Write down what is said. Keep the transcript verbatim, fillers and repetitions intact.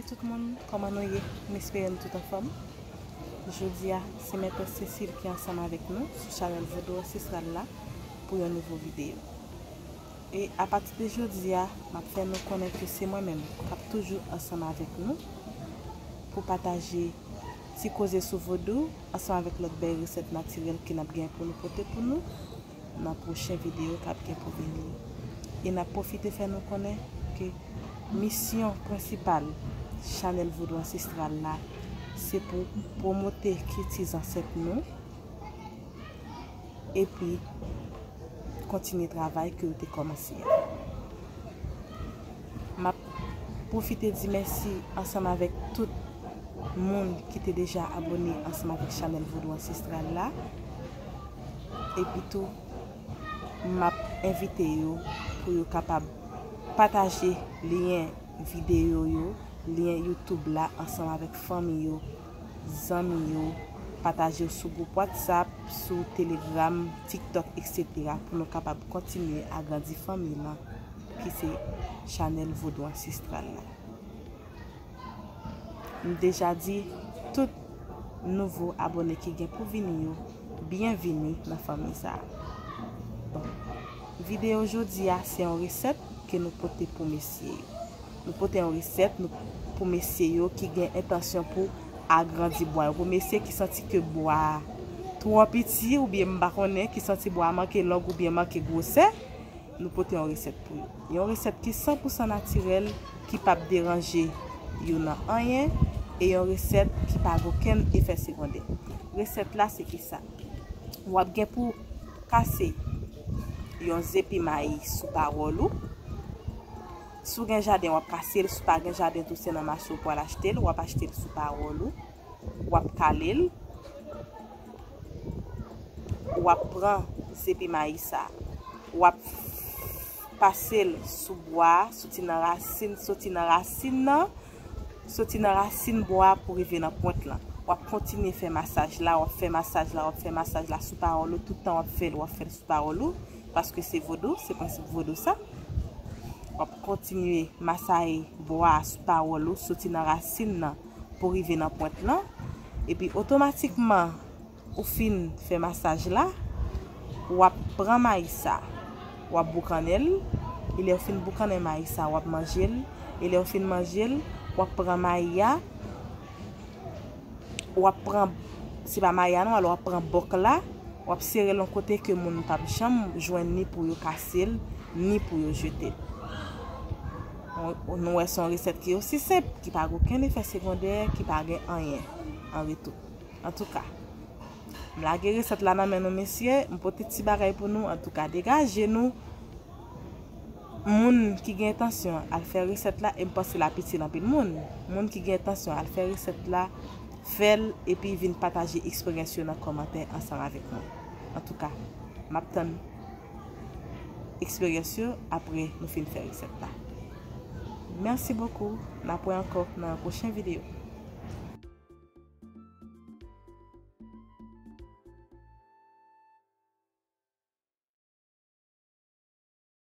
Tout moun, kòman nou ye? M espere nou tout anfòm. Jodi a, se Mètrès Cécile ki ansanm avèk nou sou chanèl Vodou Ansestral la pou yon nouvo videyo. E apati de jodi a, m ap fè nou konnen ke se mwen menm k ap toujou ansanm avèk nou pou pataje ti koze sou vodou ansanm avèk lòt bèl resèt natirèl ke n ap gen pou nou pote pou nou nan pwochen videyo k ap gen pou vini. E n ap pwofite fè nou konnen ke misyon prensipal chanèl Vodou Ansestral la, se pou pwomote kilti zansèt nou, epi kontinye travay ke yo te kòmanse a. M ap pwofite di mèsi ansanm avèk tout moun ki te deja abòne ansanm avèk chanèl Vodou Ansestral la. Epi tou, m ap envite yo pou yo kapab pataje lyen videyo yo, lyen YouTube la ansanm avèk fanmi yo, zanmi yo, pataje l sou gwoup WhatsApp, sou Telegram, TikTok, etsetera pou nou kapab kontinye agrandi fanmi lan ki se chanèl Vodou Ansestral la. M deja di tout nouvo abòne ki gen pou vini yo, byenvini nan fanmi sa a. Bon, videyo jodi a se yon resèt ke nou pote pou mesye yo. Nou pote yon resèt nou, pou mesye yo ki gen entansyon pou agrandi bwa yo. Pou mesye ki santi ke bwa a twò piti oubyen m pa konnen, ki santi bwa a manke long oubyen manke gwosè, nou pote yon resèt pou yo. Yon resèt ki san pou san natirèl, ki p ap deranje yo nan anyen, e yon resèt ki pa gen okenn efè segondè. Resèt la se kisa? W ap gen pou kase yon zepi mayi sou pawòl ou. Si w gen jaden, w ap kase l. Si w pa gen jaden tou, se nan mache w pral achte l. W ap achte l sou pawòl ou. W ap kale l. W ap pran zepi mayi sa. W ap pase l sou bwa a, soti nan rasin, soti nan rasin nan, soti nan rasin bwa a pou rive nan pwent lan. W ap kontinye fè masaj la, w ap fè masaj la, w ap fè masaj la sou pawòl ou, tout tan w ap fè l, w ap fè l sou pawòl ou, paske se vodou, se prensip vodou sa. W ap kontinye masaye bwa a sou pawòl ou, soti nan rasin nan pou rive nan pwent lan. Epi otomatikman, ou fin fè masaj la, w ap pran mayi sa, w ap boukannen l, e lè w fin boukannen mayi sa, w ap manje l, e lè w fin manje l, w ap pran mayi a, w ap pran, se pa mayi a non, alò w ap pran bòk la, w ap sere l yon kote ke moun p ap janm jwenn ni pou yo kase l, ni pou yo jete l. Nou wè se yon resèt ki osi senp, ki pa gen okenn efè segondè, ki pa gen anyen an retou. Antouka, m lage resèt la nan men nou, mesye. M pote ti bagay pou nou. Antouka, degaje nou. Moun ki gen entansyon al fè resèt la, e m panse l ap itil anpil moun. Moun ki gen entansyon al fè resèt la, fè l epi vin pataje eksperyans yo nan kòmantè ansanm avèk mwen. Antouka, m ap tann eksperyans yo apre nou fin fè resèt la. Mèsi bokou. N ap wè ankò nan yon pwochen videyo.